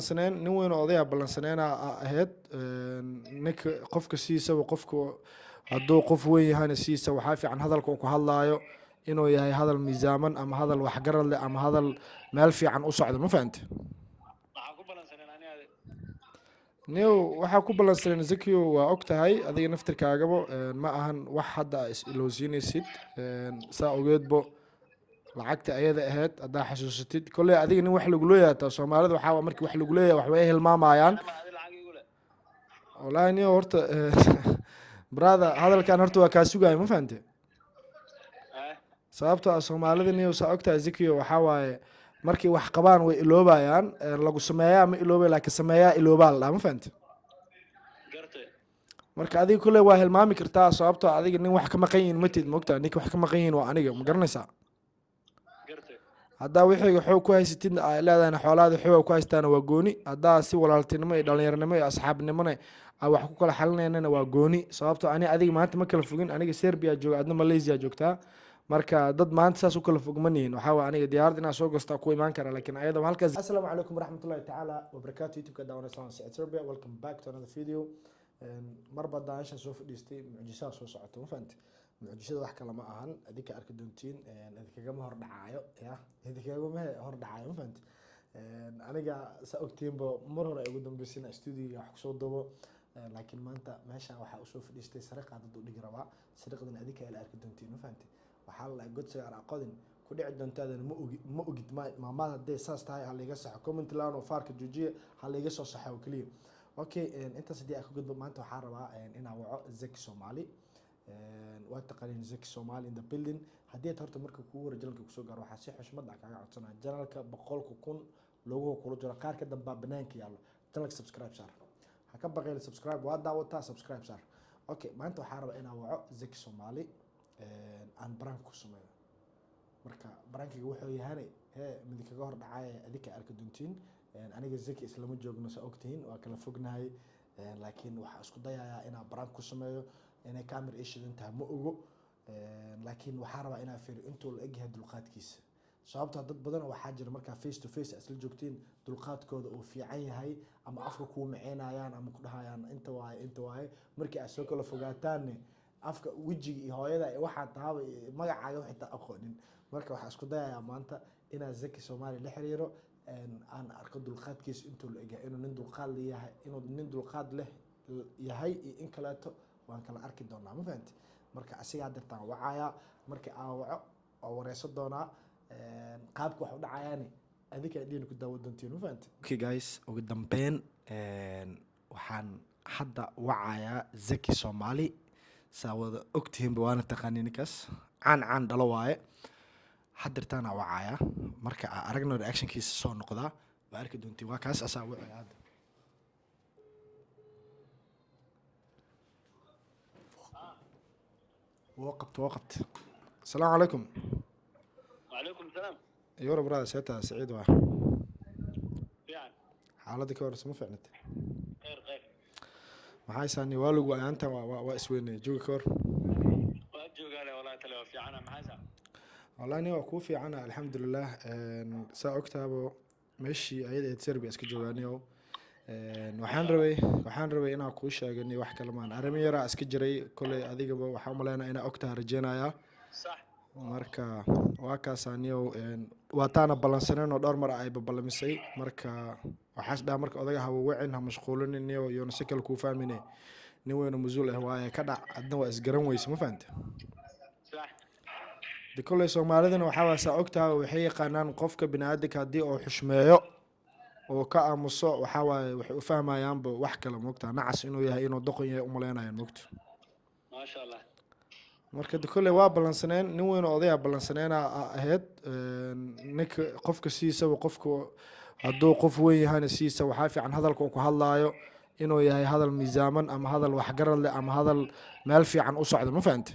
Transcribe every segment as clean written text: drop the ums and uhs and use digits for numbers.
Ballansaneen nin weyn oo odaya ballansaneena ahayd. Ninka qofka sidiisaba, qofka hadduu qof weyn yahayna, sidiisa waxaa fiican hadalka uu ku hadlaayo inuu yahay hadal miisaaman ama hadal waxgarad leh ama hadal meel fiican u socdo, ma fahante? Maxaa ku balansaneen ani adi? Niyow, waxaa ku ballansaneen, Zakiyo, waa og tahay adiga naftirkaagaba. Ma ahan wax hadda is ilowsiinaysid. Saa ogeedbo lacagta ayada ahayd haddaa xasuusatid, kolley adiga nin wax lagu leeyahay taa. Soomaalida waxaa waa markii wax lagu leeyahay wax way hilmaamayaan. Ama adi lacag igu le? Wallaahi niyo, horta brother, hadalkan horta waa kaa sugaya, ma fahante? Eh. Sababtoo ah soomaalida, niyo, saa ogtahay, Zakiyo, waxaa waaye markay wax qabaan way iloobayaan. Lagu sameeyaa ma iloobay, laakiin sameeyaa iloobaa la dhaha, ma fahante? Garte. Marka adiga kolley waa hilmaami kartaa, sababtoo ah adiga nin wax ka maqan yihin matid, mogtaa? Ninka wax ka maqan yihin waa aniga, ma garanaysaa? Garte. Haddaa wixiiga xoog ku haysatidna, ay leedahayna xoolahaada xoog ku haystaana, waa gooni. Haddaa si walaaltinimo iyo dhalinyaranimo iyo asxaabnimona aa wax ku kala xalinaynana, waa gooni. Sababtoo ani adiga maanta ma kala fogin. Aniga Serbia jooga, adna Malaysia joogtaa. Marka dad maanta saas u kala fog ma nihin. Waxaa waay aniga diyaarad inaan soo gosta ku imaan kara, laakiin ayadaba halkaas. Assalaamu calaykum waraxmatullahi tacaala wabarakaatu. YouTube-ka daawanaysan, Saciid Serbia. Welcome back to another video. Marba daashan soo fadhiistay, mucjisaha soo socoto, ma fahanti? Mucjisada wax kale ma ahan, idinka arki doontiin. Idinkagama hor dhacaayo, ya idinkagama hor dhacaayo, ma fahanti? Aniga saa ogtiinba mar hore ay ugu dambeysay inaan studio-ga wax kusoo dubo, laakiin maanta meeshan waxaa usoo fadhiistay sariqaa dad u dhigi rabaa. Sariqdan adinka ala arki doontiin, ma fahanti? Waxaa la dhahay god sagaar aqodin ku dhici doontaadana ma ogi, ma ogid. Ma maamada hadday saas tahay, ha laiga saxo comment laan oo faarka joojiya, ha laiga soo saxo oo keliya. Okay, intaas haddii aan ka gudbo, maanta waxaa rabaa inaan waco Zaki Somali. Waa taqaaniin, Zaki Somali in the building. Haddii aad horta marka kugu hore channel-ka kusoo gaaro, waxaa si xushmad ah kaaga codsanaya, channel-ka 100,000 loogu kula jiro, qaar ka dambaa banaanka yaallo. Channel-ka subscribe saar, ha ka baqayl. Subscribe waa daawataa, subscribe saar. Okay, maanta waxaa rabaa inaan waco Zaki Somali, aan prank ku sameeyo. Marka prank-iga wuxuu yahane hee mid kaga hor dhacaya, adinka arki doontiin. Aniga Zaki islama joogno, saa ogtihiin, waa kala fognahay, laakiin waxaa isku dayayaa inaan prank ku sameeyo. Inay camera ii shidan tahay ma ogo, laakiin waxaa rabaa inaan fiiriyo intuu la egyahay dulqaadkiisa, sababtoo dad badan waxaa jira markaa face to face isla joogtiin dulqaadkooda uu fiican yahay, ama afka kuu maceynayaan ama ku dhahayaan inta waaye, inta waaye. Markii aad soo kala fogaataanne, afka wejiga iyo hooyada iyo waxaa tahaba iyo magacaaga xitaa aqoonin. Marka waxaa isku dayayaa maanta inaan Zaki Soomaali la xiriiro, aan arko dulqaadkiisa intuu la egyahay, inuu nin dulqaad leeyahay, inuu nin dulqaad leh yahay iyo in kaleeto waan kala arki doonaa, ma fahanti? Marka asigaa dirtaan wacayaa. Marka aan waco oo wareysan doonaa qaabka wax u dhacayaani, adinka idin ku daawo doontiin, ma fahanti? Okay guys, ugu dambeyn waxaan hadda wacayaa Zaki Soomaali. Saa wada ogtihiinba, waana taqaanii ninkaas, caan caan dhalo waaye. Hadirtaana wacayaa. Marka aa aragno reaction-kiisa soo noqdaa, waa arki doontiin. Waa kaas, asaa wacaya hadda. Woo qabta, woo qabta. Asalaamu calaykum. وعليكم السلام. Yoro brother, see tahay? Saciid waa. Fiican. Xaaladda ka warraysa, ma fiicnate? Khayr, khayr. Maxaa isaani waa lagu ayaantan waa isweynay jooga ka hor. Waa joogaale wallahi, tale waa fiicana. Maxaa saa? Wallahi nin waa kuu fiicana, alxamdulilah. Saa ogtaabo meeshii ayada ahayd Serbia iska joogaaniyow. Waxaan rabay inaan kuu sheego ni wax kale maan, arrimo yaraa iska jiray. Koley adigaba waxaan umaleynaa inaa ogtaha, rajeynayaa. Sax. Marka waa kaasaa niyow. Waa taana ballansaneen oo dhowr mar ay baballamisay. Marka waxaas dhaha, marka odaga ha wawicin, ha mashquulinin niyow, iyona si kale kuu fahmine. Nin weyn oo mas-uul ah waaye, ka dhac. Adna waa isgaran weyse, ma fahante? Sax. De kolley soomaalidana waxaa waa saa ogtahay, waxay yaqaanaan qofka bini aadamka haddii uu xushmeeyo oo ka aamuso, waxaa waaye waxay u fahmayaanba wax kale, moogtaa? Nacas inuu yahay, inuu doqon yahay umaleynayaan, moogta? Maasha Allah. Marka de kolley waa ballansaneen, nin weyn oo odayaa ballansaneena ahayd. Ninka qofka sidiisaba, qofka hadduu qof weyn yahayna, sidiisa waxaa fiican hadalka uu ku hadlaayo inuu yahay hadal miisaaman ama hadal waxgarad leh ama hadal meel fiican u socdo, ma fahante?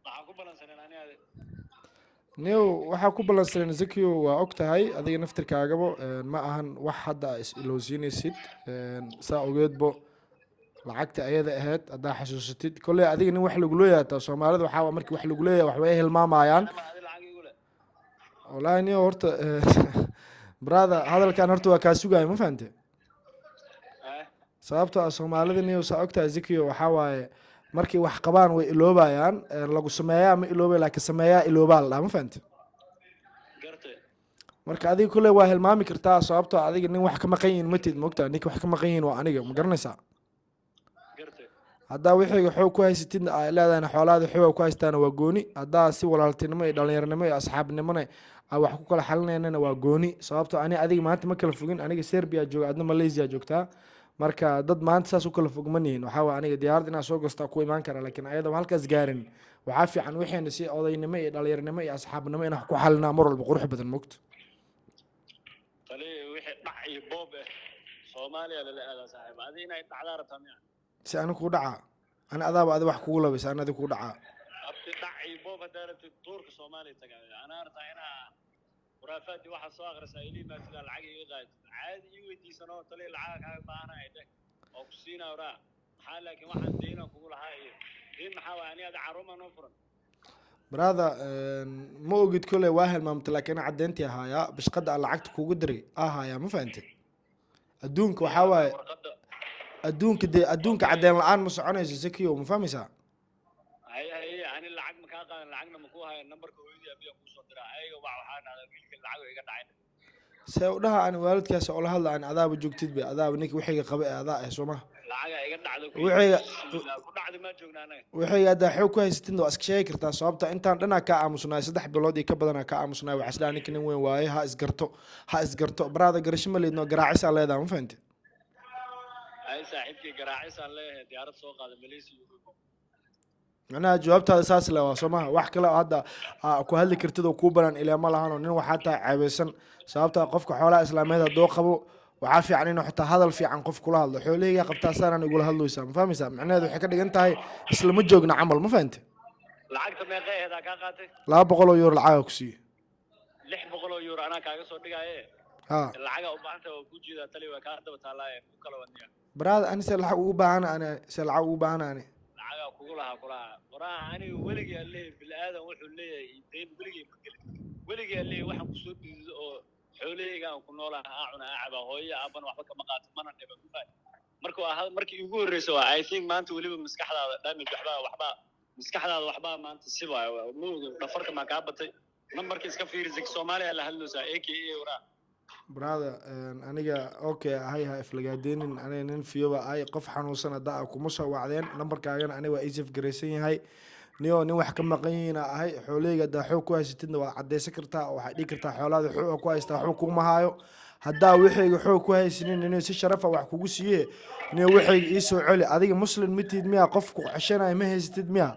Maxaa ku balansaneen ani adi? Niyow, waxaa ku ballansaneen, Zakiyo, waa og tahay adiga naftirkaagaba. Ma ahan wax hadda is ilowsiinaysid. Saa ogeedbo lacagta ayada ahayd haddaa xasuusatid, kolley adiga nin wax lagu leeyahay taa. Soomaalida waxaa waa markii wax lagu leeyahay wax way hilmaamayaan. Ama adi lacag igu le? Wallaahi niyo, horta. Brother, hadalkan horta waa kaa sugaya, ma fahante? Eh. Sababtoo ah Soomaalida niyo saa ogtahay, Zikiyo, waxaa waaye markay wax qabaan way iloobayaan. Lagu sameeyaa ma iloobay, laakiin sameeyaa iloobaa la dhaha, ma fahante? Gartay. Marka adiga kule waa hilmaami kartaa, sababtoo adiga nin wax ka maqan yihin matid, mogtaa? Ninka wax ka maqan yihin waa aniga, ma garanaysaa? Gartay. Haddaa wixiiga xoog ku haysatidna ay leedahayna, xoolaada xooga ku haystaana waa gooni. Haddaa si walaaltinimo iyo dhalinyaranimo iyo asxaabnimona aa wax ku kala xalinaynana waa gooni, sababtoo ani adiga maanta ma kala fogin. Aniga Serbia jooga, adna Malaysia joogtaa. Marka dad maanta saas u kala fog ma nihin. Waxaa waye aniga diyaarad inaan soo gastaa ku imaan kara, laakiin ayadoo halkaas gaarin waxaa fiican wixiina si odaynimo iyo dhalinyaranimo iyo asxaabnimo inaan wax ku xalinaa mar walba qurux badan, mogta? Tali, wixii dhac iyo boob eh Soomaaliya lala aadaa, saaxiib. Adi inay dhacdaa rabtaa miya? Si ani kuu dhacaa? Ani adaaba adi wax kugu labaysa, ani adi kuu dhacaa? Abti, dhac iyo boob haddaa rabtid, duurka Soomaaliya tagaa. Anaa rabtaa inaa khuraafaadii waxaa soo akhrisaa ilii maatidaa lacag iga qaadid, caadi ii weydiisanoo tali lacaga kaaga baahanaya dheh oo ku siinaa waraa. Maxaa laakiin waxaan deyna kugu lahaa iyo deyn maxaa waay? Ani ada carruur maa noo furan. Brother, ma ogid kole waa hilmaamtay, laakiin caddeyntii ahaayaa bashqada aan lacagta kugu diray ahayaa, ma fahantay? Adduunka waxaa waaye Warqadda. Adduunka dee, adduunka caddeyn la-aan ma soconayso, Zakiyo, ma fahmaysaa? Haye haye, ani lacag ma kaa qaadan, lacagna ma ku hayo. Nambarka hooyadii abiya kuu soo diraa, ayaga wax waxaa dhahdaa wiilka lacag iga dhacay. See u dhaha ani waalidkaas ola hadla? Ani adaaba joogtid be, adaaba ninka wixiga qaba ee adaa ah, soo maha? Lacaga iga dhacdo. Wixiga Bismillah, ku dhacdi maa joogna anaga. Wixiga haddaa xoog ku haysatidna waa iska sheegi kartaa, sababta intaan dhanaa kaa aamusnaay, 3 bilood iyo ka badanaa kaa aamusnaay. Waxaa isdhaha ninka nin weyn waaye, ha isgarto, ha isgarto. Brother, garasho ma leedno, garaacisaa leedaha, ma fahantid? Ay saaxiibkii, garaacisaan leeyahay, diyaarad soo qaada Malaysia ugu imo. Macnaha jawaabtaada saas le waa, soo maha? Wax kale oo hadda aa ku hadli kartid oo kuu banaan ilaa ma lahanoo. Nin waxaa tahay ceebeysan, sababta qofka xoolaha islaameed hadduu qabo waxaa fiican inuu xitaa hadal fiican qof kula hadlo. Xoolahaygaa qabtaa, saanaan igula hadlaysaa, ma fahmaysaa? Macnaheedu waxay ka dhigan tahay islama joogna camal, ma fahante? Lacagta meeqay ahayd aa kaa qaatay? 200 oo euro lacaga ku siiye. 600 oo euro anaa kaaga soo dhigaaye. Ha. Lacaga u baahanta waa kuu jeedaa, tali, waa kaa daba taallaaye ku kala wadniya. Brother, ani see lacag ugu baahana? Ani see lacag ugu baahana ani? Lacagaa kugu lahaa kulahaa waraha. Aniga weligii aan leeyahay bini aadan wuxuu leeyahay deyn weligii ma gelin. Weligii aan leeyahay waxaan kusoo dhiido oo xoolahayga aan ku noolaha aa cuna aa cabaa, hooyo aabana waxba kama qaato mana dhiba, ma fahanti? Marka waa markii iigu horreysa waa, I think, maanta weliba maskaxdaada damage waxbaa maskaxdaada waxbaa maanta si waayo ma ogi, dhafarka maa kaa batay. Nambarka iska fiiri, Zik Soomaaliya la hadloosaa, a.k.a. waraa. Brother, aniga okay ahay, ha iflagaadeynin. Aniga nin fiyoba ahay, qof xanuunsan hadda a kuma soo wacdeen. Nambarkaagana aniga waa isaf garaysan yahay. Niyo nin wax ka maqan yihiin ahay. Xoolahayga haddaa xoog ku haysatidna waad caddaysan kartaa oo waxaad dhihi kartaa xoolaada xoog ku haystaa, waxba kuma haayo. Haddaa wixayga xoog ku haysanin, niyo si sharafa wax kugu siiye, niyo waxayga ii soo celi. Adiga muslim ma tihid miya? Qof ku ceshanaya ma haysatid miya?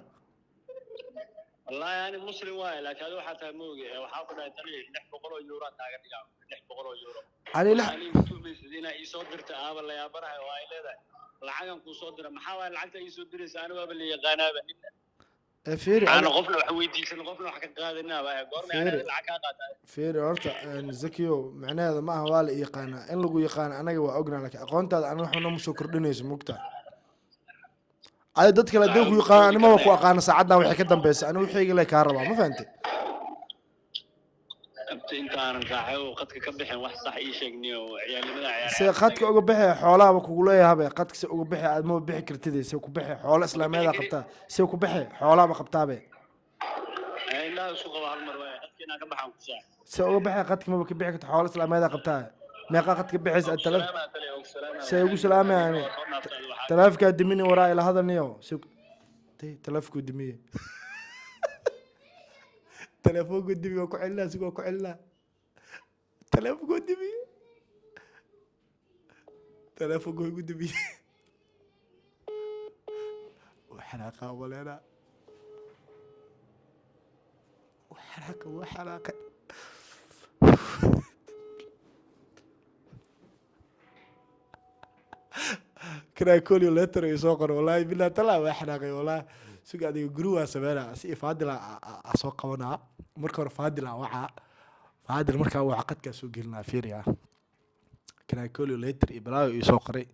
Wallaahi ani muslim waaye, laakiin adi waxaa tahay ma ogi. Waxaa ku dhahay tani 600 oo euro kaaga dhigaa, 600 oo euro. Ani lix Ani igu tuhmaysid inaa ii soo dirta aaba la yaabanahay oo ay leedahay lacagan kuu soo dira. Maxaa waaye lacagta ii soo diraysa? Ani waaba la yaqaanaaba nin Ee, fiiri. Aana qofna wax weydiisan, qofna wax ka qaadanaaba goorma ani Fiiri. lacag kaa qaataa? Fiiri horta, Zakiyo, macnaheeda ma aha waa la yaqaanaa. In lagu yaqaano anaga waa ognaa, laakiin aqoontaada aniga waxba nooma soo kordhinayso, mugta? Adi dad kale haddii ku yaqaano, animaba ku aqaano. Saacaddan waxay ka dambeysa ani wixayga le kaa rabaa, ma fahantay? Abti, intaanan saaxiibo qadka ka bixin, wax sax ii sheegniyo ciyaalnimada ciyaar. Se qadka uga bixi? Xoolahaba kugu leeyahabe, qadka se uga bixi? Aad maba bixi kartid. Se ku bixi? Xoolo islaameeda qabtaa, se ku bixi? Xoolahaba qabtaabe. Indhaha isku qaba hal mar waay, qadka inaan ka baxaan ku saax. Se uga bixi qadka? Maba ka bixi karto, xoolo islaameeda qabtaa. Meeqa qadka bixaysa aad tala Se ugu salaamaya ani? Taleefonkaa dimini waraa, ila hadalniyo. Se tay taleefonkuu dimiye, telefoonku dimiye. Waa ku celinaa, sig waa ku celinaa. Telefonkuu dimiye, telefoonku igu dimiye. Waa xanaaqa maleynaa, waa xanaaqa, waa xanaaqa. Karaakoliyo letter ay soo qoro. Wallahi billahi talaa waa xanaaqay wallahi. Suga, adiga guri waa sameynaa si Faadila a soo qabanaa. Marka hore Faadila wacaa, Faadil markaa waa qadkaa soo gelinaa. Fiiriya, karaakoliyo letter iyo balaayo ii soo qoray.